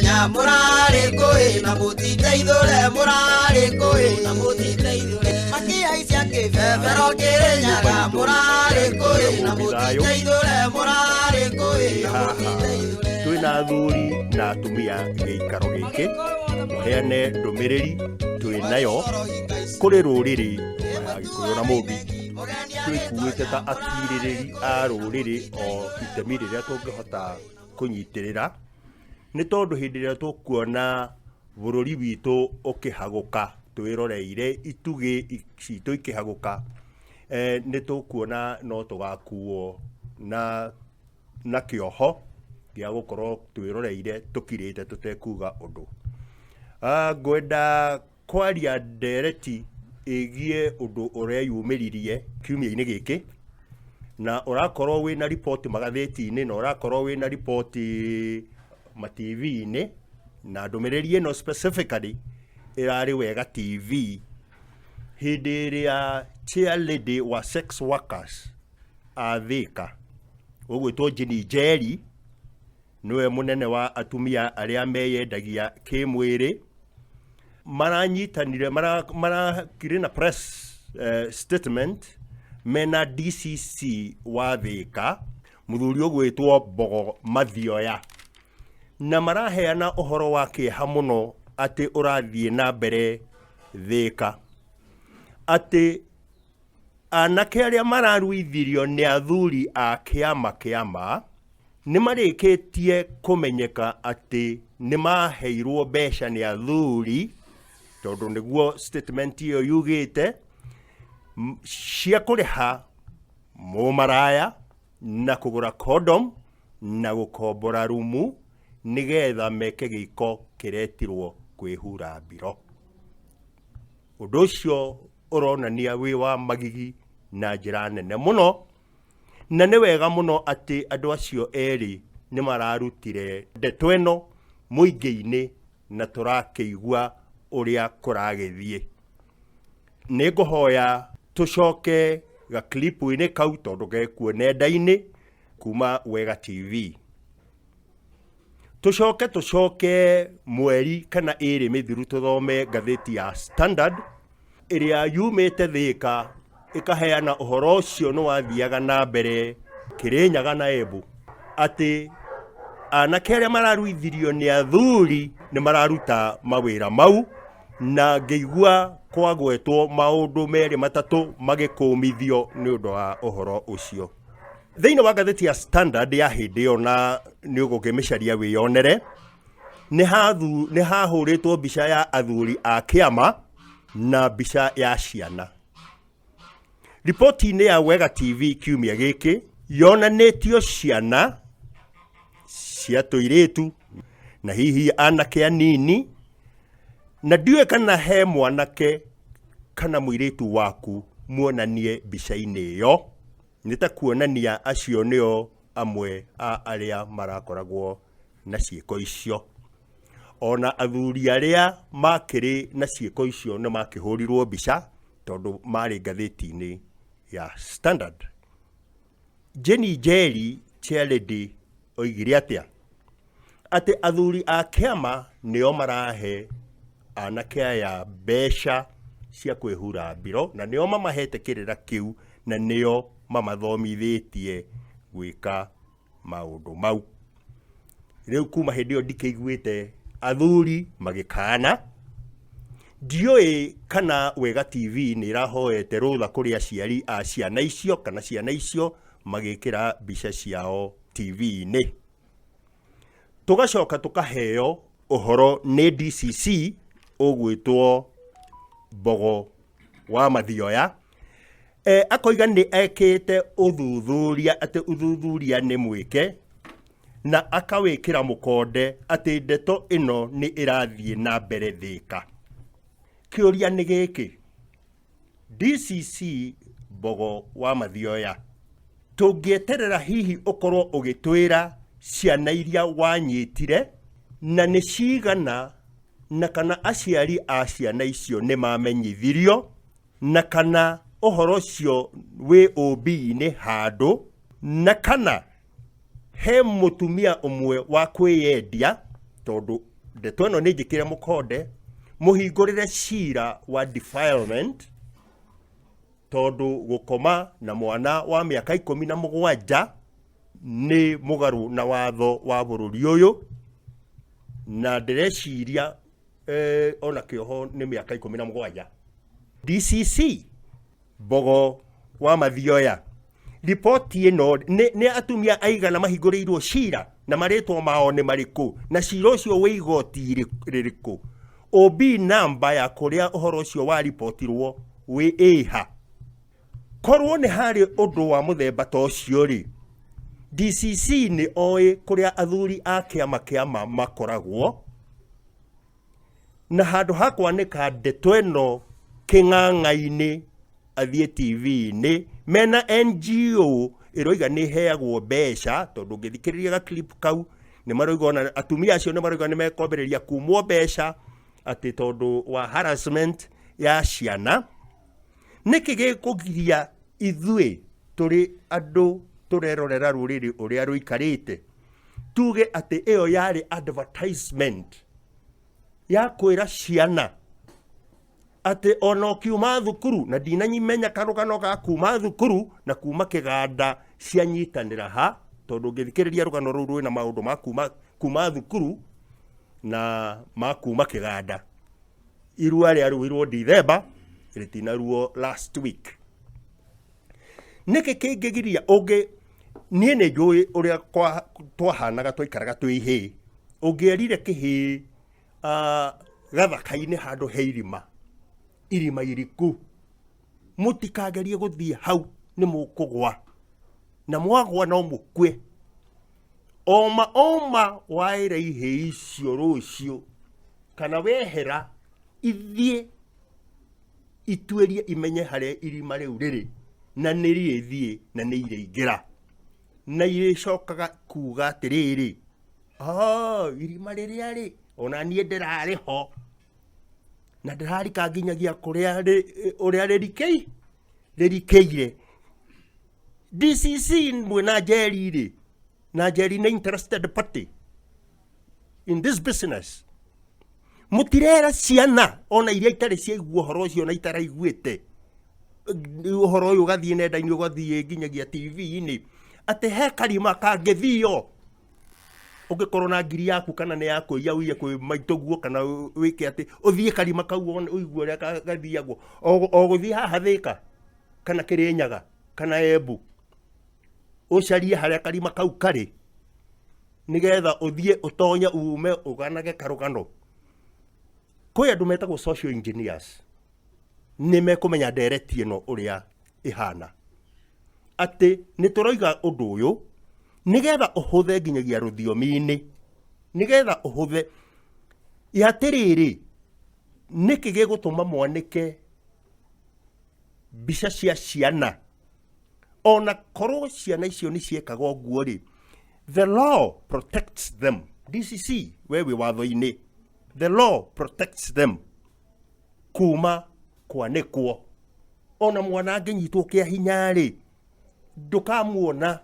Mũtonya mũrarĩ kũĩ na mũtiteithũre, mũrarĩ kũĩ na mũtiteithũre, makĩhaicia kĩbebero Kĩrĩnyaga, mũrarĩ kũĩ na mũtiteithũre, mũrarĩ kũĩ na haha mũtiteithũre. Twĩna athuri na atumia gĩikaro gĩkĩ tũheane ndũmĩrĩri twĩ nayo kũrĩ rũrĩrĩ rwa Agĩkũyũ na Mũmbi. Twĩkuĩte ta atirĩrĩri a rũrĩrĩ o itemi rĩrĩa tũngĩhota kũnyitĩrĩra, nĩ tondũ hĩndĩ ĩrĩa tũkuona bũrũri witũ ũkĩhagũka, twĩroreire itugĩ citũ ikĩhagũka, nĩ tũkuona no tũgakuo na kĩoho gĩa gũkorwo twĩroreire tũkirĩte tũtekuga ũndũ. Ngwenda kwaria ndereti ĩgiĩ ũndũ ũreyumĩririe kiumia-inĩ gĩkĩ, na ũrakorwo wĩna riboti magathĩti-inĩ, na ũrakorwo wĩna riboti ma TV-inĩ, na ndũmĩrĩri ĩno specifically ĩrarĩ Wega TV hĩndĩ ĩrĩa chair lady wa sex workers a Thĩka ũgwĩtwo Jane Njeri, nĩwe mũnene wa atumia arĩa meyendagia kĩmwĩrĩ, maranyitanire marakire na press statement mena DCC wa Thĩka, mũthuri ũgwĩtwo Mbogo Mathioya, na maraheana ũhoro wa kĩeha mũno atĩ ũrathiĩ na mbere Thĩka, atĩ anake arĩa mararuithirio nĩ athuri a kĩama kĩama nĩ marĩkĩtie kũmenyeka atĩ nĩ maheirwo mbeca nĩ athuri, tondũ nĩguo statement ĩyo yugĩte, cia kũrĩha mũmaraya na kũgũra condom na gũkombora rumu nĩgetha meke gĩko kĩretirwo kwĩhura mbiro. Ũndũ ũcio ũronania wĩ wa magigi na njĩra nene mũno, na nĩ wega mũno atĩ andũ acio erĩ nĩ mararutire ndeto ĩno mũingĩ-inĩ na tũrakĩigua ũrĩa kũragĩthiĩ. Nĩ ngũhoya tũcoke gaklipu-inĩ kau tondũ gekuo nenda-inĩ kuma Wega TV. Tũcoke tũcoke mweri kana ĩrĩ mĩthiru tũthome ngathĩti ya Standard ĩrĩa yumĩte Thĩka ĩkaheana ũhoro ũcio nĩ wathiaga na mbere Kĩrĩnyaga na Embu, atĩ anake arĩa mararuithirio nĩ athuri nĩ mararuta mawĩra mau, na ngĩigua kwagwetwo maũndũ merĩ matatũ magĩkũmithio nĩ ũndũ wa ũhoro ũcio. Thĩinĩ wa ngathĩti ya Standard ya hĩndĩ ĩyo, na nĩ ũgũkĩmĩcaria wĩyonere, nĩ hahũrĩtwo mbica ya athuri a kĩama na mbica ya ciana. Riboti-inĩ ya Wega TV kiumia gĩkĩ yonanĩtio ciana cia tũirĩtu na hihi anake anini, na ndiũĩ kana he mwanake kana mũirĩtu waku muonanie mbica-inĩ ĩyo, nĩ ta kuonania acio nĩo amwe a arĩa marakoragwo na ciĩko icio. Ona athuri arĩa makĩrĩ na ciĩko icio nĩ makĩhũrirwo mbica tondũ marĩ ngathĩti-inĩ ya Standard. Jane Njeri chairlady oigire atĩa? Atĩ athuri a kĩama nĩo marahe anake aya mbeca cia kwĩhura mbiro, na nĩo mamahete kĩrĩra kĩu, na nĩo mamathomithĩtie gwĩka maũndũ mau. Rĩu kuma hĩndĩ ĩyo ndikĩiguĩte athuri magĩkana. Ndiũĩ kana Wega TV nĩ ĩrahoete rũtha kũrĩ aciari a ciana icio kana ciana icio magĩkĩra mbica ciao TV-inĩ. Tũgacoka tũkaheo ũhoro nĩ DCC ũgwĩtwo Mbogo wa Mathioya, akoiga nĩ ekĩte ũthuthuria, atĩ ũthuthuria nĩ mwĩke na akawĩkĩra mũkonde atĩ ndeto ĩno nĩ ĩrathiĩ na mbere Thĩka. Kĩũria nĩ gĩkĩ, DCC Mbogo wa Mathioya, tũngĩeterera hihi ũkorwo ũgĩtwĩra ciana iria wanyitire na nĩ cigana, na kana aciari a ciana icio nĩ mamenyithirio, na kana ũhoro ũcio wĩ OB-inĩ handũ, na kana he mũtumia ũmwe wa kwĩyendia, tondũ Ndeto ĩno nĩ njĩkĩre mũkonde, mũhingũrĩre cira wa defilement, tondũ gũkoma na mwana wa mĩaka 17 nĩ mũgarũ na watho wa bũrũri ũyũ, na ndĩreciria ona kĩoho nĩ mĩaka 17. DCC Mbogo wa Mathioya, riboti ĩno nĩ atumia aigana mahingũrĩirwo cira na marĩtwa mao nĩ marĩkũ, na cira ũcio wĩ igoti rĩrĩkũ, OB namba ya kũrĩa ũhoro ũcio waripotirwo wĩ ĩha. Korwo nĩ harĩ ũndũ wa mũthemba ta ũcio rĩ, DCC nĩ oĩ kũrĩa athuri a kĩama kĩa ma makoragwo, na handũ ha kwanĩka ndeto ĩno kĩng'ang'a-inĩ athiĩ TV-inĩ mena NGO ĩroiga nĩ ĩheagwo mbeca, tondũ ũngĩthikĩrĩria ga clip kau nĩ maroiga ona atumia acio nĩ maroiga nĩ mekwambĩrĩria kumwo mbeca atĩ tondũ wa harassment ya ciana. Nĩkĩ gĩkũgiria ithuĩ tũrĩ andũ tũrerorera rũrĩrĩ ũrĩa rũikarĩte tuge atĩ ĩyo yarĩ advertisement ya kwĩra ciana atĩ ona ũkiuma thukuru, na ndinamenya karũgano ga kuma thukuru na kuma kĩganda cianyitanĩra ha, tondũ ũngĩthikĩrĩria rũgano rũu rwĩna maũndũ ma kuma thukuru na ma kuma kĩganda. Irua rĩaruirwo Dithemba rĩtinaruo last week. Nĩkĩ kĩngĩgiria ũngĩ? Niĩ nĩ njũĩ ũrĩa twahanaga twaikaraga twĩ ihĩĩ. Ũngĩerire kĩhĩĩ gathaka-inĩ handũ he irima, irima iriku, mũtikagerie gũthiĩ hau nĩ mũkũgwa, na mwagwa no mũkue. Oma oma waĩra ihĩĩ icio rũciũ kana wehera, ithiĩ ituĩrie imenye harĩa irima rĩu rĩrĩ, na nĩ rĩrĩthiĩ na nĩ irĩingĩra, na irĩcokaga kuga atĩrĩrĩ, oh, irima rĩrĩa rĩ ona niĩ ndĩrarĩ ho na ndĩrarika nginyagia kũrĩa ũrĩa rĩrikĩire. DCC mwĩna Njeri rĩ, na Njeri nĩ interested party in this business. Mũtirera ciana ona iria itarĩ ciaigua ũhoro ũcio na itaraiguĩte ũhoro ũyũ ũgathiĩ nenda-inĩ ũgathiĩ nginyagia TV-inĩ atĩ he karima kangĩthio ũngĩkorwo na ngiri yaku kana nĩ ya kũiya ũiye kwĩ maitũguo kana wĩke atĩ ũthiĩ karima kau ũigue ũrĩa gathiagwo o gũthiĩ haha Thĩka kana Kĩrĩnyaga kana Embu, ũcarie harĩa karima kau karĩ nĩgetha ũthiĩ ũtonye ume ũganage karũgano. Kwĩ andũ metagwo social engineers, nĩ mekũmenya ndereti ĩno ũrĩa ĩhana, atĩ nĩ tũroiga ũndũ ũyũ nĩgetha ũhũthe nginyagia rũthiomi-inĩ, nĩgetha ũhũthe atĩrĩrĩ, nĩkĩ gĩgũtũma mwanĩke mbica cia ciana ona korwo ciana icio nĩ ciekaga ũguo rĩ? The law protects them. DCC, we wĩ watho-inĩ, the law protects them kuma kwanĩkwo. Ona mwana angĩnyitwo kĩa hinya rĩ, ndũkamuona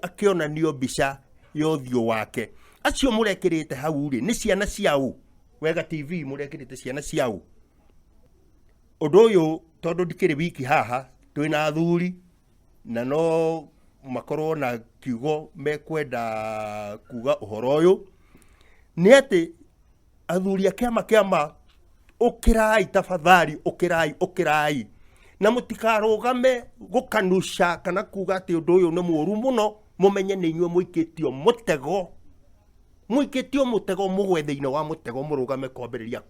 akĩonanio mbica ya ũthiũ wake. Acio mũrekĩrĩte hau rĩ, nĩ ciana ciao? Wega TV mũrekĩrĩte ciana ciao? Ũndũ ũyũ tondũ ndikĩrĩ wiki haha, twĩna athuri na no makorwo na kiugo mekwenda kuga ũhoro ũyũ, nĩ atĩ athuri a kĩama kĩama, ũkĩrai tafadhali, ũkĩrai, ũkĩrai, na mũtikarũgame gũkanuca kana kuga atĩ ũndũ ũyũ nĩ mũũru mũno. Mũmenye nĩ inyuĩ mũikĩtio mũtego, mũikĩtio mũtego, mũgwe thĩinĩ wa mũtego, mũrũgame kwambĩrĩria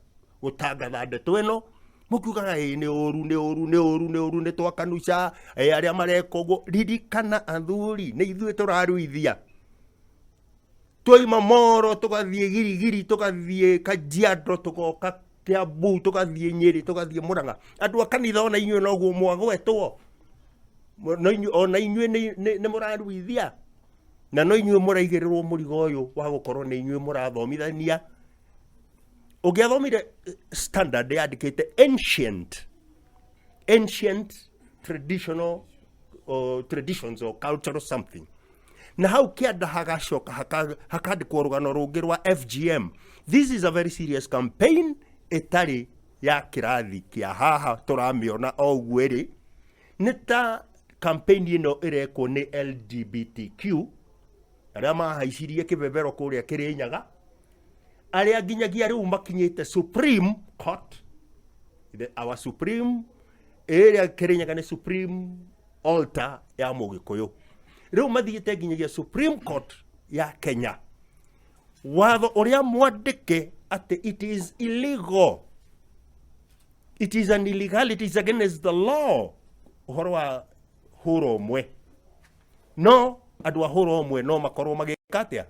gũtangatha ndeto ĩno mũkiugaga ĩ nĩ ũru, nĩ ũru, nĩ ũru, nĩ ũru, nĩ twakanuca ĩ arĩa mareka ũguo. Ririkana athuri, nĩ ithuĩ tũraruithia. Twaima Moro tũgathiĩ Girigiri, tũgathiĩ Kajiado, tũgoka Kiambu, tũgathiĩ Nyĩrĩ, tũgathiĩ Mũrang'a. Andũ a kanitha ona inyuĩ noguo mwagwetwo, no inyuĩ ona inyuĩ nĩ mũraruithia, na no inyuĩ mũraigĩrĩrwo mũrigo ũyũ wa gũkorwo nĩ inyuĩ mũrathomithania. Ũngĩathomire Standard yandĩkĩte ancient traditional or traditions or cultural something, na hau kĩanda hagacoka hakandĩkwo rũgano rũngĩ rwa FGM. This is a very serious campaign ĩtarĩ ya kĩrathi kĩa haha tũramĩona o ũguo ĩrĩ. Nĩ ta campaign ĩno ĩrekwo nĩ LGBTQ arĩa mahaicirie kĩbebero kũrĩa Kĩrĩnyaga, arĩa nginyagia rĩu makinyĩte Supreme Court, our Supreme ĩrĩa Kĩrĩnyaga nĩ Supreme Altar ya Mũgĩkũyũ, rĩu mathiĩte nginyagia Supreme Court ya Kenya. Watho ũrĩa mwandĩke atĩ it is illegal, it is an illegality, it is against the law ũhoro wa hũra ũmwe. No andũ a hũra ũmwe no makorwo magĩka atĩa?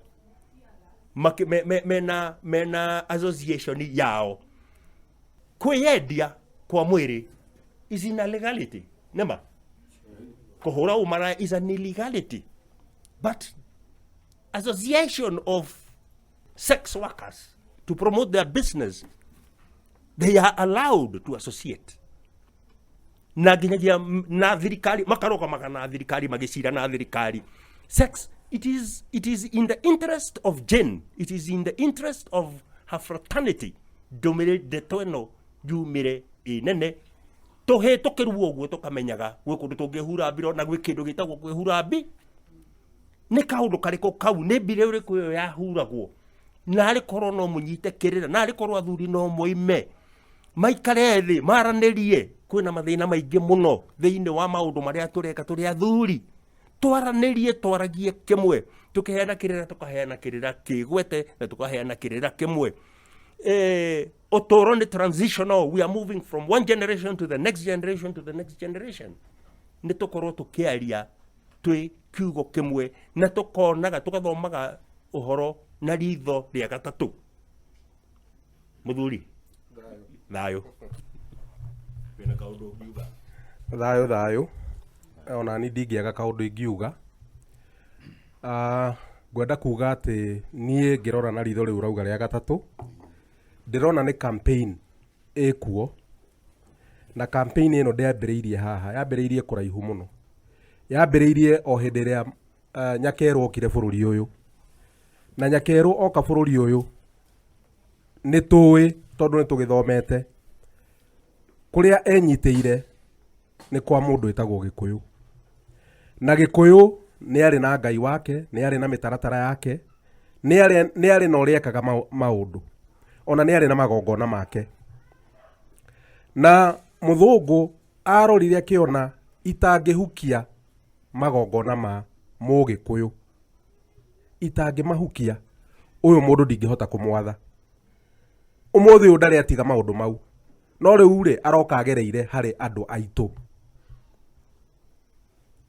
Mena association yao. Kwĩyendia kwa mwĩrĩ is in a legality, nĩma kũhũra ũmaraya is an illegality, but association of sex workers to promote their business, they are allowed to associate. Na nginyagia na thirikari makarũgamaga na thirikari magĩcira na thirikari. Sex, it is in the interest of Jane, it is in the interest of her fraternity. Ndũmĩrĩri ndeto ĩno yumĩre ĩ nene tũhĩtũkĩrwo ũguo, tũkamenyaga gwĩ kũndũ tũngĩhura mbiro na gwĩ kĩndũ gĩtagwo kwĩhura mbi. Nĩ kaũndũ karĩkũ kau? Nĩ mbira ĩrĩkũ ĩyo yahuragwo? Narĩ korwo no mũnyite kĩrĩra, narĩ korwo athuri no moime maikare thĩ maranĩrie. Kwĩna mathĩna maingĩ mũno thĩinĩ wa maũndũ marĩa tũreka tũrĩ athuri. Twaranĩrie, twaragie kĩmwe, tũkĩheana kĩrĩra, tũkaheana kĩrĩra kĩgwete na tũkaheana kĩrĩra kĩmwe. Ũtũũro nĩ transitional. We are moving from one generation to the next generation to the next generation. Nĩ tũkorwo tũkĩaria twĩ kiugo kĩmwe na tũkonaga tũgathomaga ũhoro na ritho rĩa gatatũ. Mũthuri, thayũ. Wĩna kaũndũ ũngiuga? Thayũ thayũ. Ona ni ndingĩaga kaũndũ ingiuga. Ngwenda kuga atĩ niĩ ngĩrora na ritho rĩu rauga rĩa gatatũ, ndĩrona nĩ campaign ĩkuo, na campaign ĩno ndĩambĩrĩirie haha, yambĩrĩirie kũraihu mũno. Yambĩrĩirie o hĩndĩ ĩrĩa Nyakerũ okire bũrũri ũyũ. Na Nyakerũ oka bũrũri ũyũ, nĩ tũĩ tondũ nĩ tũgĩthomete, kũrĩa enyitĩire nĩ kwa mũndũ wĩtagwo Gĩkũyũ. Na Gĩkũyũ nĩ arĩ na Ngai wake, nĩ arĩ na mĩtaratara yake, nĩ arĩ na ũrĩa ekaga maũndũ. Ona nĩ arĩ na magongona make. Na mũthũngũ arorire akĩona itangĩhukia magongona ma Mũgĩkũyũ, itangĩmahukia, ũyũ mũndũ ndingĩhota kũmwatha. Ũmũthĩ ũyũ ndarĩ atiga maũndũ mau, no rĩu rĩ aroka agereire harĩ andũ aitũ.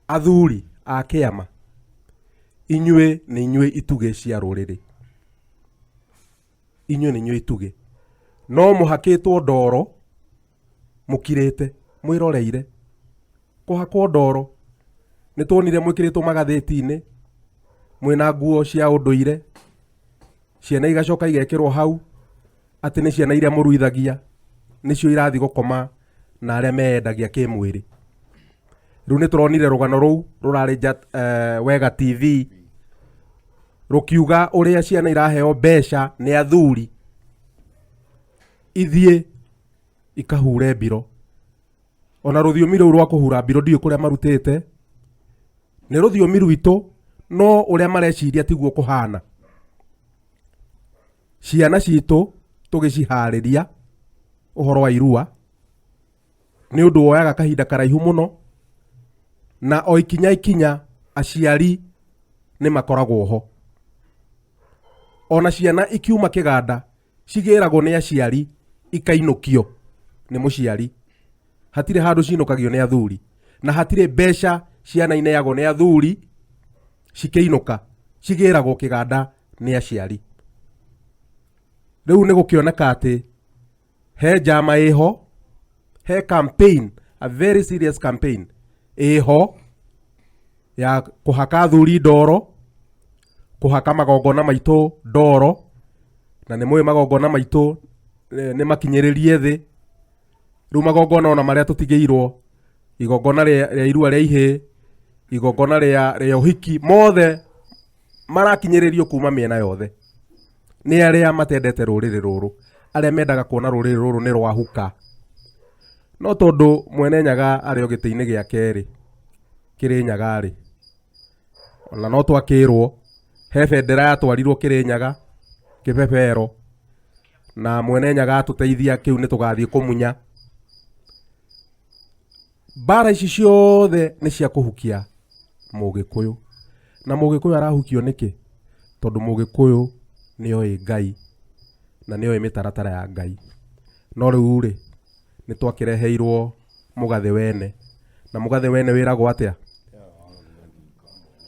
Athuri a kĩama, inyuĩ nĩ inyuĩ itugĩ cia rũrĩrĩ, inyuĩ nĩ inyuĩ itugĩ. No mũhakĩtwo ndoro mũkirĩte mwĩroreire. Kũhakwo ndoro nĩ tuonire mwĩkĩrĩtwo magathĩti-inĩ mwĩna nguo cia ũndũire, ciana igacoka igekĩrwo hau atĩ nĩ ciana iria mũruithagia nĩcio irathiĩ gũkoma na arĩa meyendagia kĩmwĩrĩ. Rĩu nĩ tũronire rũgano rũu rũrarĩ Wega TV rũkiuga ũrĩa ciana iraheo mbeca nĩ athuri ithiĩ ikahure mbiro. Ona rũthiomi rũu rwa kũhura mbiro ndiũĩ kũrĩa marutĩte, nĩ rũthiomi rwitũ, no ũrĩa mareciria tiguo kũhana. Ciana citũ tũgĩciharĩria ũhoro wa irua nĩ ũndũ woyaga kahinda karaihu mũno, na o ikinya ikinya aciari nĩ makoragwo ho. Ona ciana ikiuma kĩganda cigĩragwo nĩ aciari, ikainũkio nĩ mũciari. Hatirĩ handũ cinũkagio nĩ athuri, na hatirĩ mbeca ciana ineagwo nĩ athuri cikĩinũka, cigĩragwo kĩganda nĩ aciari. Rĩu nĩ gũkĩoneka atĩ he njama ĩho, he campaign, a very serious campaign ĩho ya kũhaka athuri ndoro, kũhaka magongona maitũ ndoro. Na nĩ mũĩ magongona maitũ nĩ makinyĩrĩrie thĩ. Rĩu magongona ona marĩa tũtigĩirwo, igongona rĩa irua rĩa ihĩĩ, igongona rĩa ũhiki, mothe marakinyĩrĩrio kuma mĩena yothe. Nĩ arĩa matendete rũrĩrĩ rũrũ, arĩa mendaga kuona rũrĩrĩ rũrũ nĩ rwahuka. No tondũ Mwene Nyaga arĩ o gĩtĩ-inĩ gĩake rĩ, Kĩrĩnyaga rĩ, ona no twakĩrwo he bendera yatwarirwo Kĩrĩnyaga kĩbebero, na Mwene Nyaga atũteithia kĩu nĩ tũgathiĩ kũmunya. Mbara ici ciothe nĩ cia kũhukia Mũgĩkũyũ. Na Mũgĩkũyũ arahukio nĩkĩ? Tondũ Mũgĩkũyũ nĩ oĩ Ngai na nĩ oĩ mĩtaratara ya Ngai. No rĩu rĩ, nĩ twakĩreheirwo mũgathĩ wene. Na mũgathĩ wene wĩragwo atĩa?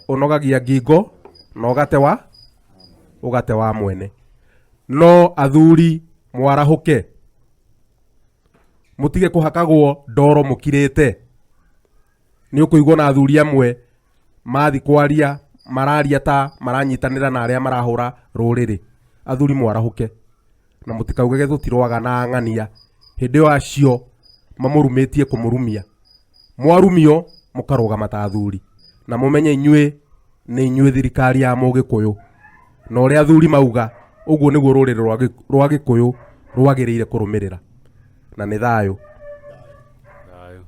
Ũnogagia ngingo na ũgate wa ũgate wa mwene. No athuri mwarahũke. Mũtige kũhakagwo ndoro mũkirĩte. Nĩ ũkũigua na athuri amwe mathi kwaria mararia ta maranyitanĩra na arĩa marahũra rũrĩrĩ. Athuri mwarahũke na mũtikaugage tũtirũaga na ang'ania hĩndĩ ĩyo acio mamũrumĩtie kũmũrumia. Mwarumio mũkarũgama ta athuri na mũmenye inyuĩ nĩ inyuĩ thirikari ya Mũgĩkũyũ, na ũrĩa athuri mauga ũguo nĩguo rũrĩrĩ rwa Gĩkũyũ rwagĩrĩire kũrũmĩrĩra, na nĩ thayũ. Thayũ.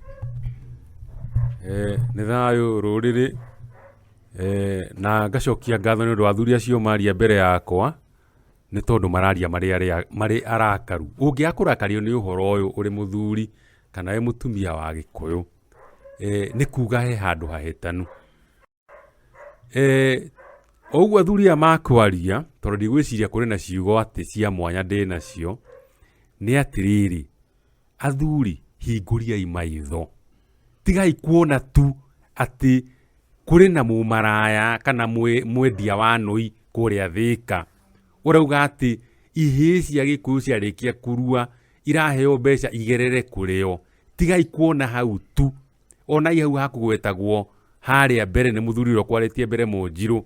Nĩ thayũ rũrĩrĩ, na ngacokia ngatho nĩ ũndũ wa athuri acio maria mbere yakwa, nĩ tondũ mararia marĩ arĩa marĩ arakaru. Ũngĩaga kũrakario nĩ ũhoro ũyũ ũrĩ mũthuri kana wĩ mũtumia wa Gĩkũyũ, nĩ kuga he handũ hahĩtanu. O ũguo athuri aya makwaria, tondũ ndigwĩciria kũrĩ na ciugo atĩ cia mwanya ndĩnacio, nĩ atĩrĩrĩ, athuri hingũriai maitho, tigai kuona tu atĩ kũrĩ na mũmaraya kana mwendia wa nũi kũrĩa Thĩka, ũrauga atĩ ihĩĩ cia Gĩkũyũ ciarĩkia kũrua iraheo mbeca igerere kũrĩ o, tigai kuona hau tu. Ona hau hakũgwetagwo harĩa mbere nĩ mũthuri ũrĩa ũkwarĩtie mbere Mũnjirũ,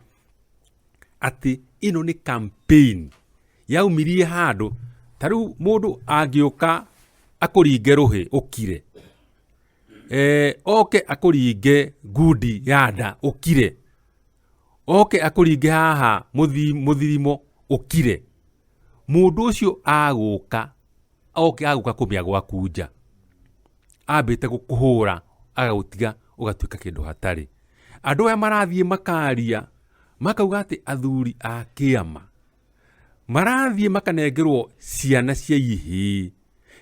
atĩ ĩno nĩ campaign yaumirie handũ. Ta rĩu mũndũ angĩũka akũringe rũhĩ ũkire, oke akũringe ngundi ya nda ũkire, oke akũringe haha mũthirimo ũkire, mũndũ ũcio agũka oke agũka kũmĩa gwaku nja. Ambĩte gũkũhũra agagũtiga ũgatuĩka kĩndũ hatarĩ. Andũ aya marathiĩ makaria makauga atĩ athuri a kĩama marathiĩ makanengerwo ciana cia ihĩĩ.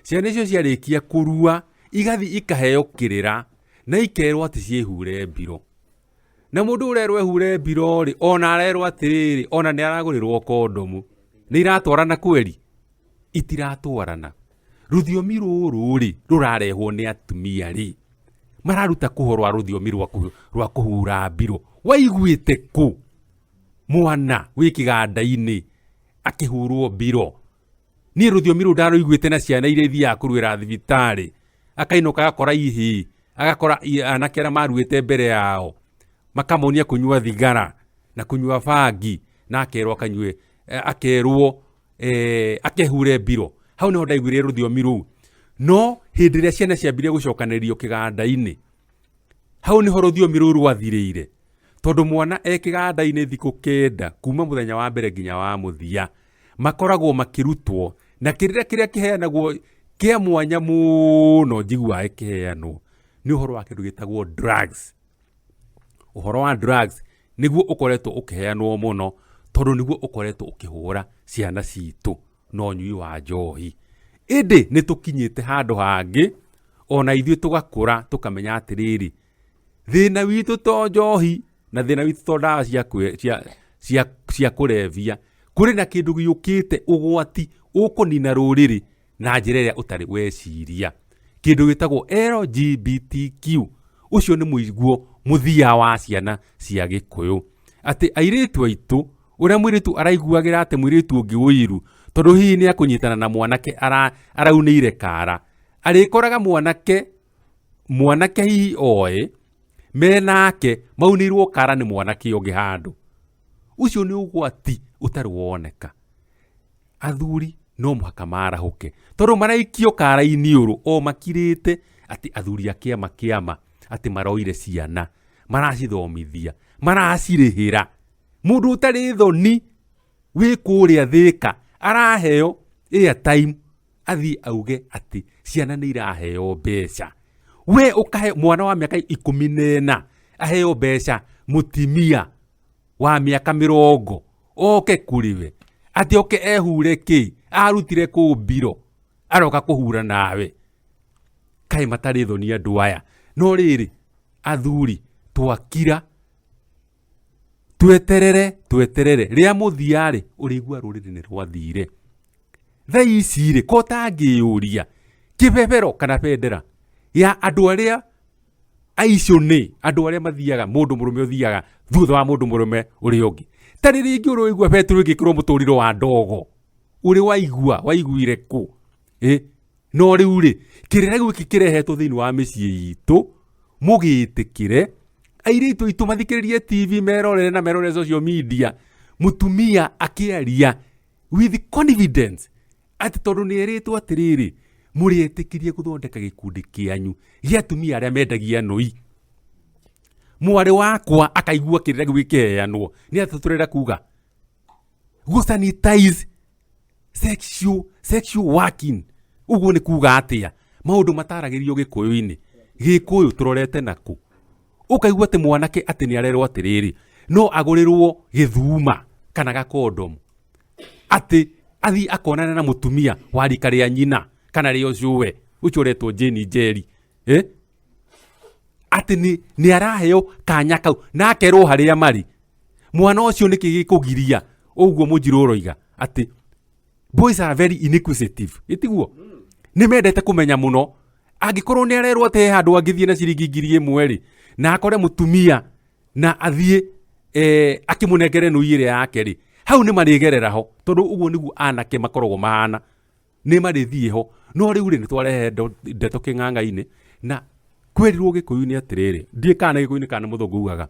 Ciana icio ciarĩkia kũrua igathiĩ ikaheo kĩrĩra na ikerwo atĩ ciĩhure mbiro. Na mũndũ ũrerwo ehure mbiro rĩ, ona arerwo atĩrĩrĩ, ona nĩ aragũrĩrwo kondomu. Nĩ iratwarana kweri? Itiratwarana. Rũthiomi rũrũ rĩ, rũrarehwo nĩ atumia rĩ, mararuta kũ ũhoro wa rũthiomi rwa kũhura mbirũ? Waiguĩte kũ mwana wĩ kĩganda-inĩ akĩhurwo mbirũ? Niĩ rũthiomi rũu ndarũiguĩte na ciana iria ithiaga kũruĩra thibitarĩ, akainũka agakora ihĩĩ, agakora anake arĩa maruĩte mbere yao, makamonia kũnyua thigara na kũnyua bangi, na akerwo akanyue, akerwo akehure mbiro. Hau niho ndaiguire rũthiomi rũu. No hĩndĩ ĩrĩa ciana ciambirie gũcokanĩrĩrio kĩganda-inĩ, hau niho rũthiomi rũu rwathirĩire. Tondũ mwana e kĩganda-inĩ thikũ 9 kuma mũthenya wa mbere nginya wa mũthia, makoragwo makĩrutwo na kĩrĩra kĩrĩa kĩheanagwo kĩa mwanya mũno njiguaga gĩkĩheanwo nĩ ũhoro wa kĩndũ gĩtagwo drugs. Ũhoro wa drugs nĩguo ũkoretwo ũkĩheanwo mũno tondũ nĩguo ũkoretwo ũkĩhũra ciana citũ na ũnyui wa njohi. Ĩndĩ nĩ tũkinyĩte handũ hangĩ ona ithuĩ tũgakũra tũkamenya atĩrĩrĩ, thĩna witũ to njohi na thĩna witũ to ndawa cia kũrebia, kũrĩ na kĩndũ gĩũkĩte ũgwati ũkũnina rũrĩrĩ na njĩra ĩrĩa ũtarĩ weciria, kĩndũ gĩtagwo LGBTQ. Ũcio nĩ mũiguo mũthia wa ciana cia Gĩkũyũ, atĩ airĩtu aitũ, ũrĩa mũirĩtu araiguagĩra atĩ mũirĩtu ũngĩ ũiru, tondũ hihi nĩ akũnyitana na mwanake araunĩire kara, arĩkoraga mwanake hihi oĩ, menake maunĩirwo kara nĩ mwanake ũngĩ handũ. Ũcio nĩ ũgwati ũtarĩ woneka. Athuri no mũhaka marahũke, tondũ maraikio kara-inĩ ũrũ o makirĩte atĩ athuri a kĩama kĩama atĩ maroire ciana, maracithomithia, maracirĩhĩra. Mũndũ ũtarĩ thoni. Wĩ kũrĩa Thĩka araheo airtime athiĩ auge atĩ ciana nĩ iraheo mbeca. We ũkahe mwana wa mĩaka 14 aheo mbeca, mũtimia wa mĩaka 40 oke kũrĩ we atĩ oke ehure kĩ arutire kũ mbiro aroka kũhura nawe. Kaĩ matarĩ thoni andũ aya. No rĩrĩ, athuri twakira, tweterere, tweterere rĩa mũthia rĩ, ũrĩigua rũrĩrĩ nĩ rwathire. Thaa ici rĩ, ko tangĩyũria kĩbebero kana bendera ya andũ arĩa aicio nĩ andũ arĩa mathiaga, mũndũ mũrũme ũthiaga thutha wa mũndũ mũrũme ũrĩa ũngĩ. Ta rĩrĩ ingĩ ũrĩ waigua betũrũ ĩngĩkĩrwo mũtũriro wa ndogo, ũrĩ waigua, waiguire kũ? No rĩu rĩ, kĩrĩra gĩkĩ kĩrehetwo thĩinĩ wa mĩciĩ itũ, mũgĩtĩkĩre airĩtu aitũ mathikĩrĩrie TV, merorere na merorere social media, mũtumia akĩaria with confidence atĩ tondũ nĩ erĩtwo atĩrĩrĩ, mũrĩetĩkĩrie gũthondeka gĩkundi kĩanyu gĩa atumia arĩa mendagia nũi. Mwarĩ wakwa akaigua kĩrĩra kĩu gĩkĩheanwo, nĩ atĩ tũrenda kuga gũ sanitize sexual working. Ũguo nĩ kuga atĩa? Maũndũ mataragĩrio Gĩkũyũ-inĩ. Gĩkũyũ tũrorete nakũ? Ũkaigua atĩ mwanake atĩ nĩ arerwo atĩrĩrĩ, no agũrĩrwo gĩthuma kana gakondomu, atĩ athiĩ akonane na mũtumia wa rika rĩa nyina kana rĩa ũcũwe ũcio ũretwo Jane Njeri, Atĩ nĩ araheo kanya kau na akerwo harĩa marĩ. Mwana ũcio nĩkĩ gĩkũgiria ũguo mũnjirũ ũroiga atĩ boys are very inquisitive, ĩtiguo? Nĩ mendete kũmenya mũno. Angĩkorwo nĩ arerwo atĩ he handũ angĩthiĩ na ciringi 1000 rĩ, na akore mũtumia na athiĩ akĩmũnengere nũi ĩrĩa yake rĩ, hau nĩ marĩgerera ho, tondũ ũguo nĩguo anake makoragwo mahana, nĩ marĩthiĩ ho. No rĩu rĩ, nĩ twarehe ndeto kĩng'ang'a-inĩ, na kwerirwo Gĩkũyũ-inĩ atĩrĩrĩ, ndiĩ kana nĩ Gĩkũyũ-inĩ kana nĩ mũthũngũ ugaga,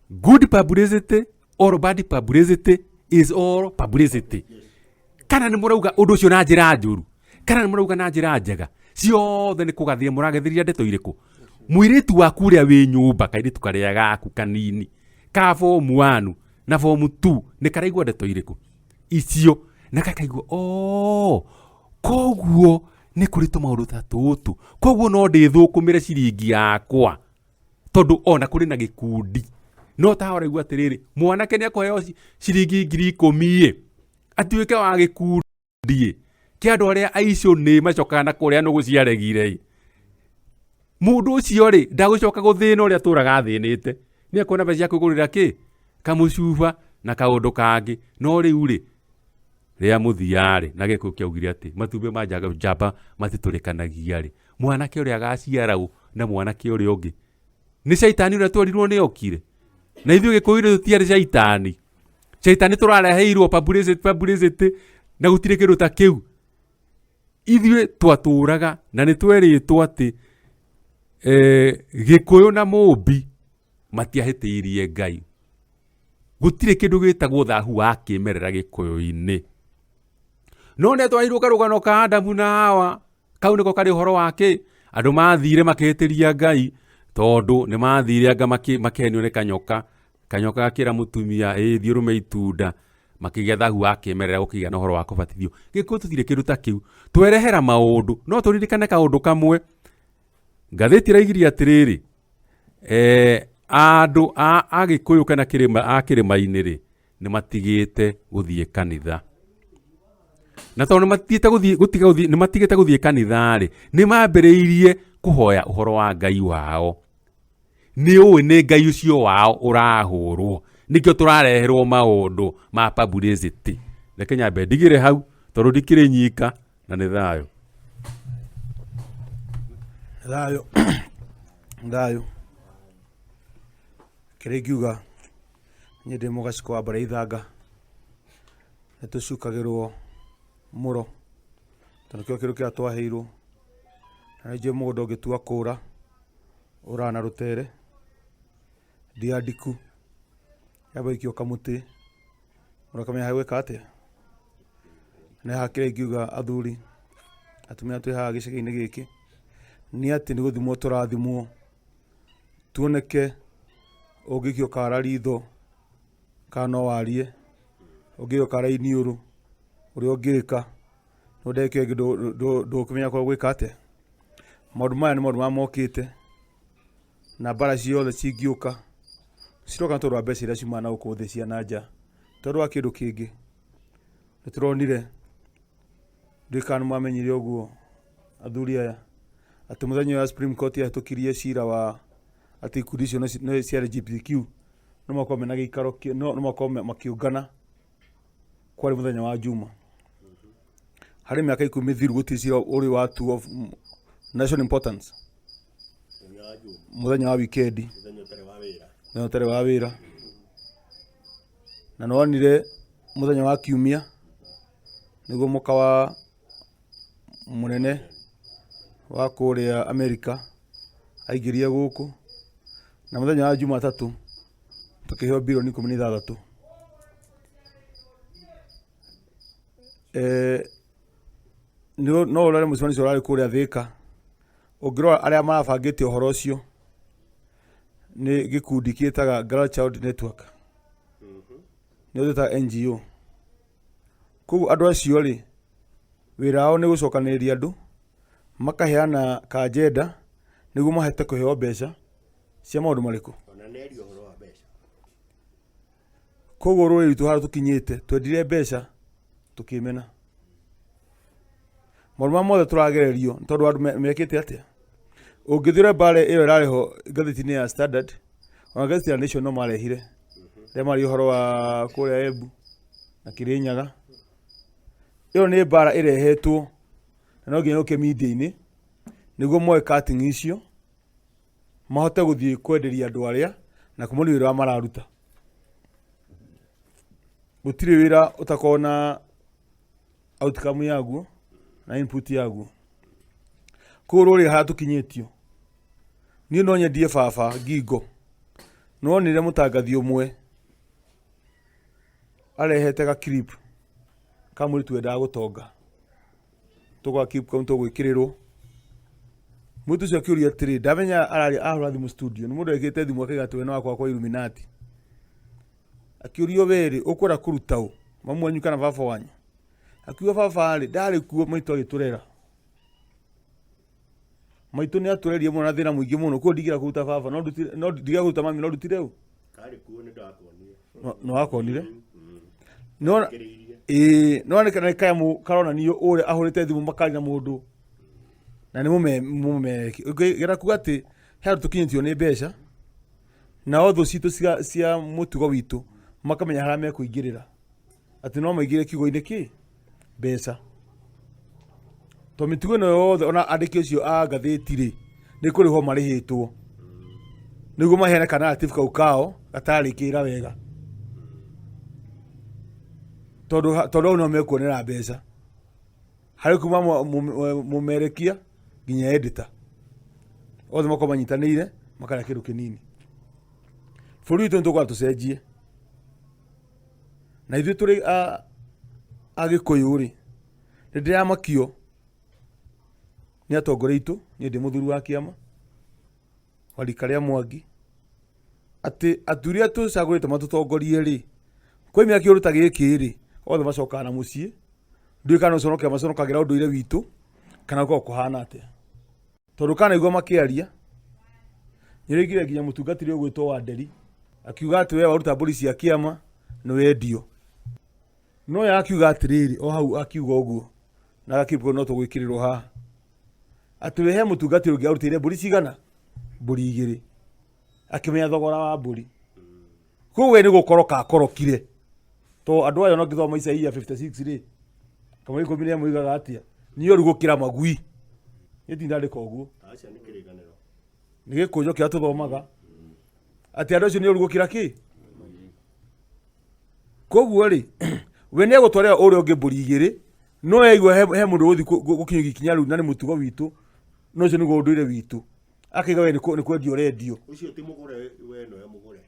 good publicity or bad publicity is all publicity. Kana nĩ mũrauga ũndũ ũcio na njĩra njũru, kana nĩ mũrauga na njĩra njega, ciothe nĩ kũgathĩria mũragathĩria ndeto irĩkũ. Mũirĩtu waku ũrĩa wĩ nyũmba, kairĩtu karĩa gaku kanini ka form 1 na form 2, nĩ karaigua ndeto irĩkũ icio, na gakaigua oh, koguo nĩ kũrĩ tũmaũndũ ta tũtũ, koguo no ndĩthũkũmĩre ciringi yakwa, tondũ ona kũrĩ na gĩkundi. No ta ũraigua atĩrĩrĩ, mwanake nĩ akũheo ciringi 10,000 ĩ, atuĩke wa gĩkundi ĩ, kĩa andũ arĩa aicu nĩ macokaga na kũrĩa nũgũ ciaregire ĩ. Mũndũ ũcio rĩ, ndagũcoka gũthĩna ũrĩa atũraga athĩnĩte, nĩ ekuona mbeca cia kwĩgũrĩra kĩ, kamũcuba na kaũndũ kangĩ. No rĩu rĩ, rĩa mũthia rĩ, na Gĩkũyũ kĩaugire atĩ matumbĩ ma njamba matitũrĩkanagia rĩ, mwanake ũrĩa agaciara ũ na mwanake ũrĩa ũngĩ nĩ caitani ũrĩa twerirwo nĩ okire. Na ithuĩ Gĩkũyũ-inĩ tũtiarĩ caitani. Caitani tũrareheirwo publicity, publicity, na gũtirĩ kĩndũ ta kĩu. Ithuĩ twatũraga na nĩ twerĩtwo atĩ Gĩkũyũ na Mũmbi matiahĩtĩirie Ngai. Gũtirĩ kĩndũ gĩtagwo thahu wa kĩmerera Gĩkũyũ-inĩ. No nĩ twarirwo karũgano ka Adamu na Hawa, kau nĩko karĩ ũhoro wa kĩ? Andũ mathire makĩhĩtĩria Ngai, tondũ nĩ mathire anga makĩhenio nĩ kanyoka. Kanyoka gakĩra mũtumia, ĩ thiĩ ũrũme itunda, makĩgĩa thahu wa kĩmerera, gũkĩgĩa na ũhoro wa kũbatithio. Gĩkũyũ tũtirĩ kĩndũ ta kĩu. Twerehera maũndũ, no tũririkane kaũndũ kamwe. Ngathĩti ĩraigirie atĩrĩrĩ, andũ a Agĩkũyũ kana a kĩrĩma-inĩ rĩ, nĩ matigĩte gũthiĩ kanitha. Na tondũ nĩ matigĩte gũthiĩ, gũtiga gũthiĩ, nĩ matigĩte gũthiĩ kanitha rĩ, nĩ mambĩrĩirie kũhoya ũhoro wa Ngai wao. Nĩ ũĩ nĩ Ngai ũcio wao ũrahũrwo. Nĩkĩo tũrareherwo maũndũ ma publicity. Reke nyambe ndigĩre hau, tondũ ndikĩrĩ nyika na nĩ thayũ. Thayũ. Thayũ. Kĩrĩa ingiuga niĩ ndĩ mũgacikũ wa mbarĩ ya Ithanga, nĩ tũcukagĩrwo mũro tondũ nĩkĩo kĩndũ kĩrĩa twaheirwo. Na nĩ njũĩ mũgũnda ũngĩtua kũra, ũraga na rũtere, ndia ndiku, yamba ĩikio kamũtĩ, mũndũ akamenya hegwĩka atĩa. Na haha kĩrĩa ingiuga athuri, atumia twĩ haha gĩcagi-inĩ gĩkĩ, nĩ atĩ nĩ gũthimwo tũrathimwo, tuoneke ũngĩikio kara ritho kana no warie. Ũngĩũka raini ũrũ ũrĩa ũngĩka no ndagĩka ĩngĩ ndũkũmenya kwa gwĩka atĩa. Maũndũ maya nĩ maũndũ marĩa mokĩte na mbara ciothe cingĩũka ciroka nĩ tondũ wa mbeca iria ciumaga na gũkũ thĩ cia na nja, tondũ wa kĩndũ kĩngĩ. Nĩ tũronire, ndiũĩ kana nĩ mwamenyire ũguo athuri aya, atĩ mũthenya ũrĩa Supreme Court yahĩtũkirie cira wa atĩ ikundi icio nĩ cia LGBTQ no makorwo mena gĩikaro, no makorwo makĩũngana, kwarĩ mũthenya wa Juma. Harĩ mĩaka 10 mĩthiru gũtirĩ cira ũrĩ watuo of national importance mũthenya wa wikendi, mũthenya ũtarĩ wa wĩra. Na nĩwonire mũthenya wa kiumia nĩguo mũka wa mũnene wa kũrĩa Amerika aingĩrire gũkũ, na mũthenya wa Jumatatũ tũkĩheo birioni 16. No ũrore mũcemanio ũcio ũrarĩ kũrĩa Thĩka, ũngĩrora arĩa marabangĩte ũhoro ũcio nĩ gĩkundi kĩtaga Girl Child Network, nĩo twĩtaga NGO. Koguo andũ acio rĩ, wĩra wao nĩ gũcokanĩrĩria andũ, makaheana ka agenda nĩguo mahote kũheo mbeca cia maũndũ marĩkũ? Koguo rũrĩrĩ rwitũ harĩa tũkinyĩte, twendire mbeca tũkĩmena. Maũndũ marĩa mothe tũragererio nĩ tondũ andũ mekĩte atĩa? Ũngĩthiĩ ũrore mbara ĩyo ĩrarĩ ho ngathĩti-inĩ ya Standard, ona ngathĩti ya Nation no marehire, rĩrĩa mararia ũhoro wa kũrĩa Embu na Kĩrĩnyaga. Ĩyo nĩ mbara ĩrehetwo na no nginya yũke media-inĩ nĩguo moe cutting icio mahote gũthiĩ kwenderia andũ arĩa na kũmonia wĩra ũrĩa mararuta. Gũtirĩ wĩra ũtakoragwo na outcome yaguo na input yaguo. Koguo rũrĩrĩ harĩa tũkinyĩtio, niĩ no nyendie baba ngingo. Nĩwonire mũtangathi ũmwe arehete ga clip ka mũirĩtu wendaga gũtonga. Tũgwa clip kau tũgwĩkĩrĩrwo. Mũirĩtu ũcio akĩũria atĩrĩ, ndamenya araria ahũra thimũ studio, nĩ mũndũ ekĩrĩte thimũ akauga atĩ we nĩ wakwa kwa Illuminati. Akĩũrio we rĩ, ũkwenda kũruta ũ? Mamu wanyu kana baba wanyu? Akiuga baba rĩ, ndarĩ kuo maitũ agĩtũrera. Maitũ nĩ atũrerie mũno na thĩna mũingĩ mũno, koguo ndingĩenda kũruta baba, no ndutire, no ndingĩenda kũruta mami, no ndutire ũ? Karĩ kuo nĩ ndakuonire. Nĩ wakonire? No ĩĩ, no nĩ kana kanyamũ karonanio ũrĩa ahũrĩte thimũ makaria na mũndũ na nĩ mũmemereki. Ngĩenda kuga atĩ he handũ tũkinyĩtio nĩ mbeca, nao thũ citũ cia mũtugo witũ makamenya harĩa mekũingĩrĩra, atĩ no maingĩre kiugo-inĩ kĩ mbeca. To mĩtugo ĩno yothe ona andĩki acio a ngathĩti rĩ, nĩ kũrĩhwo marĩhĩtwo nĩguo maheane ka narrative kau kao gatarĩkĩra wega, tondũ tondũ hau nĩho mekuonera mbeca harĩ kuma mũmerekia nginya editor othe makorwo manyitanĩire makarĩa kĩndũ kĩnini. Bũrũri witũ nĩ tũkwenda tũcenjie, na ithuĩ tũrĩ Agĩkũyũ rĩ, nĩ ndĩramakio nĩ atongoria aitũ, niĩ ndĩ mũthuri wa kĩama wa rika rĩa Mwangi, atĩ athuri arĩa tũcagũrĩte matũtongorie rĩ, kwaumĩra kĩũndũ ta gĩkĩ rĩ, othe macokaga na mũciĩ, ndiũĩ kana nĩ gũconokera maconokagĩra ũndũire witũ, kana gũkoragwo kũhana atĩa. Tondũ kanaigua makĩaria, nĩ ũraiguire nginya mũtungatĩri ũgwĩtwo Wanderi akiuga atĩ we waruta mbũri cia kĩama nĩ wendio. No ye akiuga atĩrĩrĩ, o hau akiuga ũguo, na gakĩrĩ no tũgwĩkĩrĩrwo haha, atĩ we he mũtungatĩri ũngĩ arutĩire mbũri cigana? Mbũri igĩrĩ. Akĩmenya thogora wa mbũri. Koguo we nĩ gũkoroka akorokire. To andũ aya ona ũngĩthoma Isaia 56 rĩ, kamwe 11 yugaga atĩa? Nĩ oru gũkĩra magui. Niĩ ndindandĩka ũguo. Aca nĩ kĩrĩkanĩro. Nĩ gĩkũnjo kĩrĩa tũthomaga. Atĩ andũ acio nĩ oru gũkĩra kĩ? Koguo rĩ, we nĩ egũtwarĩra ũrĩa ũngĩ mbũri igĩrĩ, no yaigua he mũndũ ũgũthiĩ gũkinyũkia ikinya rĩu na nĩ mũtugo witũ, na ũcio nĩguo ũndũire witũ. Akaiga we nĩ kwendio ũrendio. Ũcio ti mũgũre, we nĩwe mũgũre.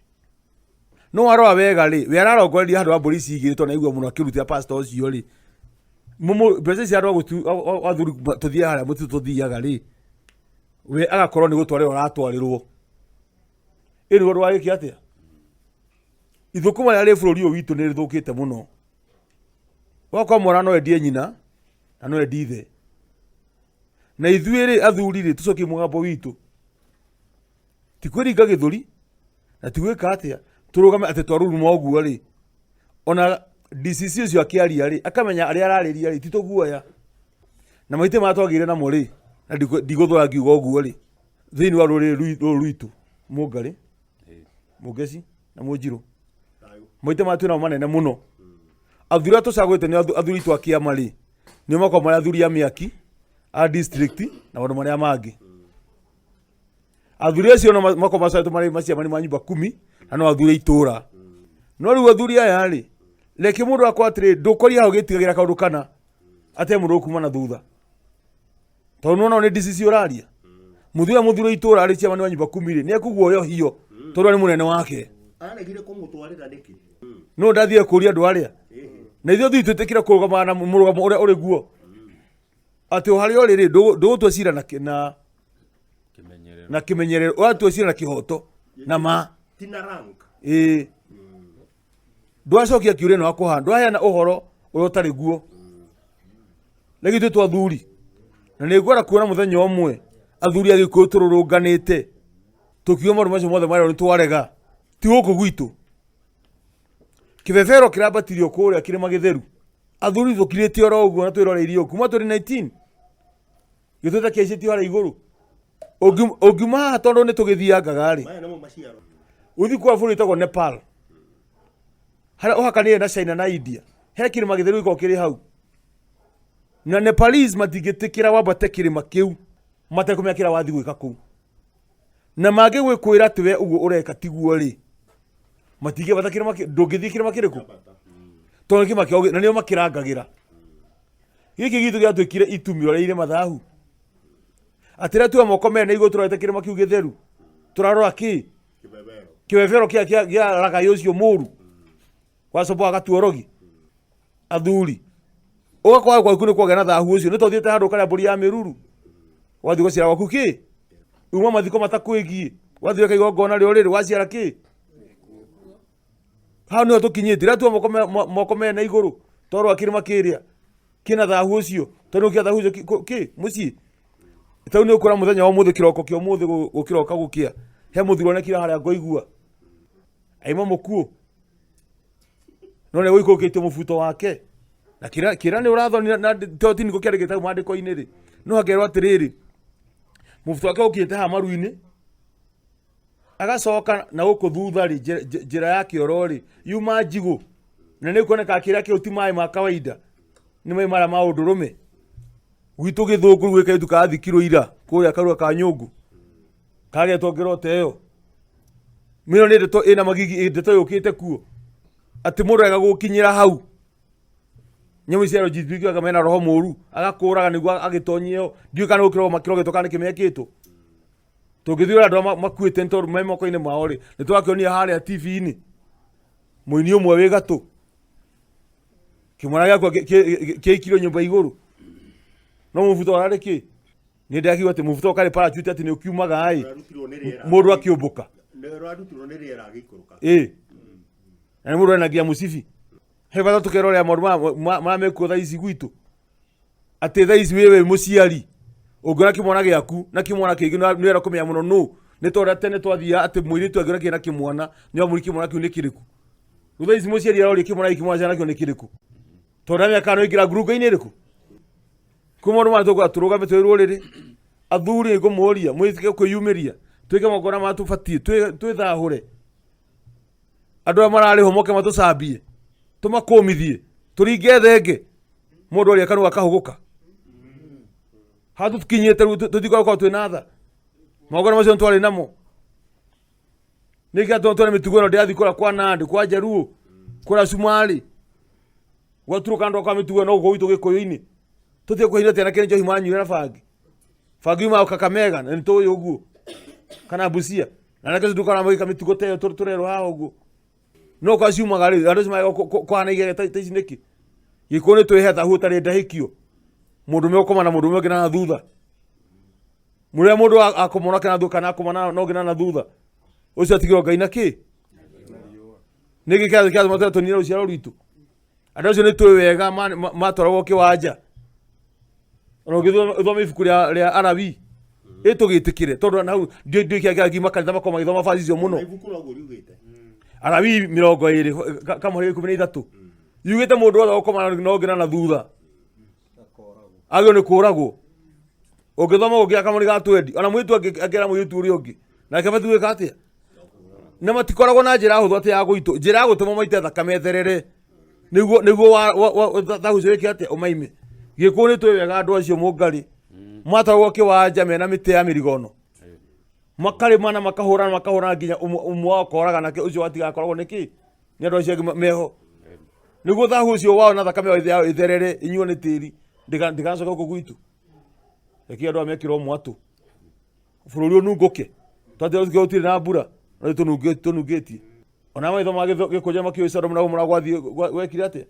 No warora wega rĩ, we ararongoreria handũ ha mbũri ici igĩrĩ tondũ nĩaigua mũno akĩrutĩra pastor ũcio rĩ. Mbeca ici andũ a athuri tũthiaga harĩa mũtitũ tũthiaga rĩ, we agakorwo nĩ gũtwarĩrwo aratwarĩrwo. Ĩ nĩguo ndũgagĩke atĩa? Ithũkũma rĩrĩa rĩ bũrũri ũyũ witũ nĩ rĩthũkĩte mũno. Ũgakora mwana no endie nyina na no endie ithe. Na ithuĩ rĩ athuri rĩ tũcokie mũgambo witũ. Ti kwĩringa gĩthũri na ti gwĩka atĩa tũrũgame atĩ twaruruma ũguo rĩ ona DCC ũcio akĩaria rĩ akamenya arĩa ararĩria rĩ ti tũguoya na maitĩ marĩa twagĩire namo rĩ na ndigũthũra ngiuga ũguo rĩ thĩinĩ wa rũrĩrĩ rũrũ rwitũ mũngarĩ mũngeci na mũnjirũ maitĩ marĩa twĩnamo manene mũno athuri arĩa tũcagũrĩte nĩ athuri aitũ a kĩama rĩ nĩo makoragwo marĩ athuri a mĩaki a district na maũndũ marĩa mangĩ athuri acio no makoragwo macoretwo marĩ maciamani ma nyumba kumi na no athuri a itũra no rĩu athuri aya rĩ reke mũndũ akwa atĩrĩ ndũkoria hau gĩtigagĩra kaũndũ kana ate mũndũ ũkuma na thutha tondũ nĩwona nĩ DCC ũraria mũthuri ũrĩa mũthuri wa itũra rĩ ciamani wa nyumba kumi rĩ nĩ ekũguoyohio tondũ arĩ mũnene wake Aregire kũmũtwarĩra nĩkĩ? No ndathire kũria andũ arĩa na ithuĩ ithuĩ twĩtĩkĩre kũrũgama na mũrũgamo ũrĩa ũrĩ guo atĩ o harĩa ũrĩ rĩ ndũgũtua cira na na na kĩmenyerero ũratua cira na kĩhoto na ma Ti na rank. Ĩĩ ndwacokia kĩũria na wakũhanda ndwaheana ũhoro ũrĩa ũtarĩ guo na ithuĩ twa athuri na nĩ ngwenda kuona mũthenya ũmwe athuri a gĩkũyũ tũrũrũnganĩte tũkiuga maũndũ macio mothe marĩa nĩ twarega ti gũkũ gwitũ kĩbebero kĩrambatirio kũrĩa kĩrĩma gĩtheru athuri tũkirĩte oro ũguo na twĩroreirie kuma 2019 gĩtũte kĩaicĩtio harĩa igũrũ ũngiuma haha tondũ nĩ tũgĩthiangaga rĩ Maya nĩmo maciaro. ũthiĩ kwa bũrũri wĩtagwo Nepal harĩa ũhakanĩire na China na India he kĩrĩma gĩtheru gĩkoragwo kĩrĩ hau na Nepalese matingĩtĩkĩra wambate kĩrĩma kĩu matekũmenya kĩrĩa wathiĩ gwĩka kũu na mangĩgwĩkwĩra atĩ we ũguo ũreka tiguo rĩ matingĩambata kĩrĩma ndũngĩthiĩ kĩrĩma kĩrĩkũ tondũ nĩ kĩrĩma kĩao na nĩo makĩrangagĩra gĩkĩ gitũ gĩatuĩkire itumio rĩa irĩma thahu atĩrĩa tuoya moko merĩ na igũrũ tũrorete kĩrĩma kĩu gĩtheru tũrarora kĩ kĩbebero kĩa kĩa ragai ũcio mũru wacoboa gatuorogi athuri ũgakora gwaku nĩ kwagĩa na thahu ũcio nĩ tondũ ũthiĩte handũ ũkarĩa mbũri ya mĩruru wathiĩ ũgaciara gwaku kĩ uma mathiko matakwĩgiĩ wathiĩ weka igongona rĩo rĩrĩ waciara kĩ hau nĩho tũkinyĩte rĩrĩa tuoya moko moko mena igũrũ twarora kĩrĩma kĩrĩa kĩna thahu ũcio tondũ kĩa thahu ũcio kĩ mũciĩ tau nĩ ũkũra mũthenya wa ũmũthĩ kĩroko kĩa ũmũthĩ gũkĩroka gũkĩa he mũthuri onekire harĩa ngoigua aima mũkuũ no nĩ gũikũrũkĩtie mũbuto wake na kĩra kĩra nĩ ũrathonire na to ti nĩguo kĩandĩkĩte hau maandĩko-inĩ rĩ no hakerwo atĩrĩrĩ mũbuto wake ũkinyĩte haha maru-inĩ agacoka na gũkũ thutha rĩ njĩra ya kĩoro rĩ yuma njigũ na nĩ kuoneka kĩrĩa kĩu ti maĩ ma kawaida nĩ maĩ marĩa ma ũndũrũme gwitũ gĩthũngũ gwĩ kairĩtu karathikirwo ira kũrĩa karua ka nyũngũ kagetwo ngero ta ĩyo mĩno nĩ ndeto ĩna magigi ndeto yũkĩte kuo atĩ mũndũ ega gũkinyĩra hau nyamũ ici cia LGBTQ mena roho mũru agakũraga nĩguo agĩtonyie ho ndiũĩ kana gũkĩrogwo makĩrogetwo kana nĩkĩ mekĩtwo tũngĩthiĩ ũrĩa andũ arĩa makuĩte nĩ tondũ me moko-inĩ mao rĩ nĩ twakĩonire harĩa TV-inĩ mũini ũmwe wĩ gatũ kĩmwana gĩakwa kĩaikirio nyũmba igũrũ no mũbuto wararĩ kĩ nĩ ndakigua atĩ mũbuto karĩ parachute atĩ nĩ ũkiumaga ĩ Ũrarutirwo nĩ rĩera. mũndũ akĩũmbũka Nĩ ũrarutirwo nĩ rĩera agĩikũrũka. ĩ na nĩ mũndũ ena nginya mũcibi he bata tũkerorera maũndũ maya mekuo thaa ici gwitũ atĩ thaa ici wĩ wĩ mũciari ũngĩona kĩmwana gĩaku na kĩmwana kĩngĩ nĩ wera kũmenya mũno nũ nĩ tondũ tene twathiaga atĩ mũirĩtu angĩona kĩna kĩmwana nĩ wamũri kĩmwana kĩu nĩ kĩrĩkũ rĩu thaa ici mũciari aroria kĩmwana gĩkĩ mwana nakĩo nĩ kĩrĩkũ tondũ ndamenya kana nĩ waingĩra ngurunga-inĩ ĩrĩkũ kwĩ maũndũ maya tũkwenda tũrũgame twĩ rũrĩrĩ athuri ngũmũria mwĩtĩke kwĩyumĩria twĩke magongona marĩa tũbatiĩ twĩthahũre andũ arĩa mararĩhwo moke matũcambie tũmakũmithie tũringe thenge mũndũ aria kanua akahũgũka haha tũkinyĩte rĩu tũtikoragwo twĩ na tha magongona macio nĩtwarĩ namo nĩkĩ atũ twene mĩtugo ĩno ndĩrathiĩ kũrĩa kwa Nandi kwa Jaluo kũrĩa Cumarĩ gwaturũka andũ akwa mĩtugo ĩno gũkũ gwitũ gĩkũyũ-inĩ tũtige kũhithia atĩ anake nĩ njohi manyuire na bangi bangi yumaga Kakamega na nĩtũĩ ũguo kana Busia na anake acio ndũkona magĩka mĩtugo ta ĩyo tũrerwo haha ũguo no kwa ciumaga rĩ andũ acio magĩka kũhana igege ta ici nĩkĩ gĩkũyũ nĩ twĩhe thahu ũtarĩ ndahĩkio mũndũ ũmwe ũkoma na mũndũ ũmwe ũngĩ na thutha mũrĩa mũndũ akoma nake na thutha kana akoma na ũngĩ na thutha ũcio atigĩrwo Ngai na kĩ nĩkĩ kĩratũma tũnine rũciaro rwitũ Andũ acio nĩ tũĩ wega matwaragwo kĩwanja. Ona ũngĩthoma ibuku rĩa Alawii ĩ tũgĩtĩkĩre tondũ na hau ndiũĩ kĩrĩa kĩrathiĩ makanitha makorwo magĩthoma bathi icio mũno. Ibuku noguo riugĩte. Alawii 20 kamũhari 13 yugĩte mũndũ wothe gũkoma na ũngĩ na thutha agĩrĩirwo nĩ kũragwo. Ũngĩthoma ũngĩ kamũhari ga 20 ona mũirĩtu angĩra mũirĩtu ũrĩa ũngĩ nake abatiĩ gwĩka atĩa? Na matikoragwo na njĩra hũthũ atĩ ya gũitũ, njĩra ya gũtũma maite thakame ĩtherere nĩguo thahu ũcio wĩke atĩa ũmaime. Gĩkũyũ nĩ tũĩ wega andũ acio mũngarĩ matwaragwo kĩwanja mena mĩtĩ ya mĩrigono makarĩma na makahũrana makahũrana nginya ũmwe wao akoraga nake ũcio watiga akoragwo nĩ kĩ nĩ andũ acio angĩ meho nĩguo thahu ũcio wao na thakame yao ĩtherere inyuo nĩ tĩri ndĩgacoke gũkũ gwitũ. Reke andũ aya mekĩrwo mwatũ bũrũri ũnungũke twatira gũtirĩ na mbura na tũnungĩtie ona maitho ma gĩkũnjo makĩũĩ Sodom na Gomora gwathiĩ gwekire atĩa.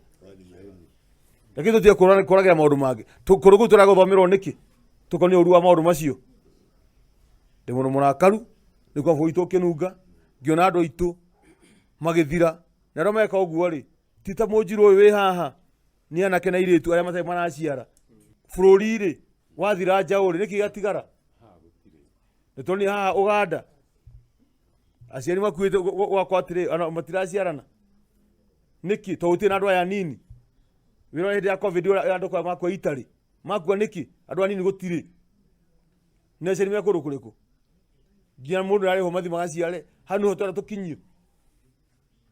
Reke tũtige kũragĩra maũndũ mangĩ. Kũndũ kũu tũragũthomerwo nĩkĩ tũkonio ũru wa maũndũ macio. Ndĩ mũndũ mũrakaru nĩ kwa bũrũri witũ ũkĩnunga ngĩona andũ aitũ magĩthira na arĩa meka ũguo rĩ ti ta mũnjirũ ũyũ wĩ haha nĩ anake na airĩtu arĩa matarĩ maraciara. Bũrũri rĩ wathira njaũ rĩ nĩkĩ gĩatigara? Nĩ tuonire haha Ũganda aciari makuĩte gwakwa atĩrĩ ona matiraciarana nĩkĩ? Tondũ gũtirĩ na andũ aya anini. Wĩra hĩndĩ ya covid ũrĩa andũ makua itarĩ makua nĩkĩ? Andũ anini gũtirĩ nĩ aciari me kũndũ kũrĩkũ? Nginya mũndũ ararĩhwo mathiĩ magaciare hau nĩho twenda tũkinyio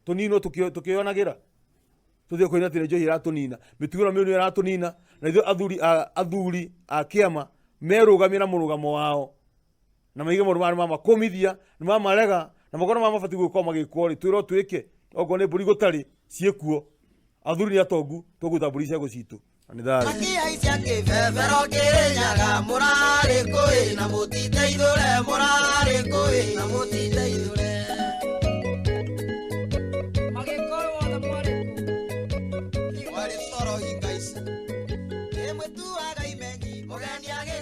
tũninwo tũkĩonagĩra tũthiĩ kũina atĩ nĩ njohi ĩratũnina mĩtugo ĩno mĩũru ĩratũnina na ithuĩ athuri a kĩama merũgamie na mũrũgamo wao na maige maũndũ maya nĩ mamakũmithia nĩ mamarega na makorwo nĩ mabatiĩ gũkorwo magĩkwo rĩ twĩrwo twĩke okorwo nĩ mbũri gũtarĩ ciĩkuo athuri nĩ atongu tũkũruta mbũri icego citũ na nĩ thayũ. Makĩhaicia kĩbebero Kĩrĩnyaga mũrarĩ kũĩ na mũtiteithũre mũrarĩ kũĩ na mũtiteithũre. Magĩkorwo othe mwarĩ kũ? Mwarĩ toro hinga ici. Ĩmwe tuaga imenyi mũgeni agĩ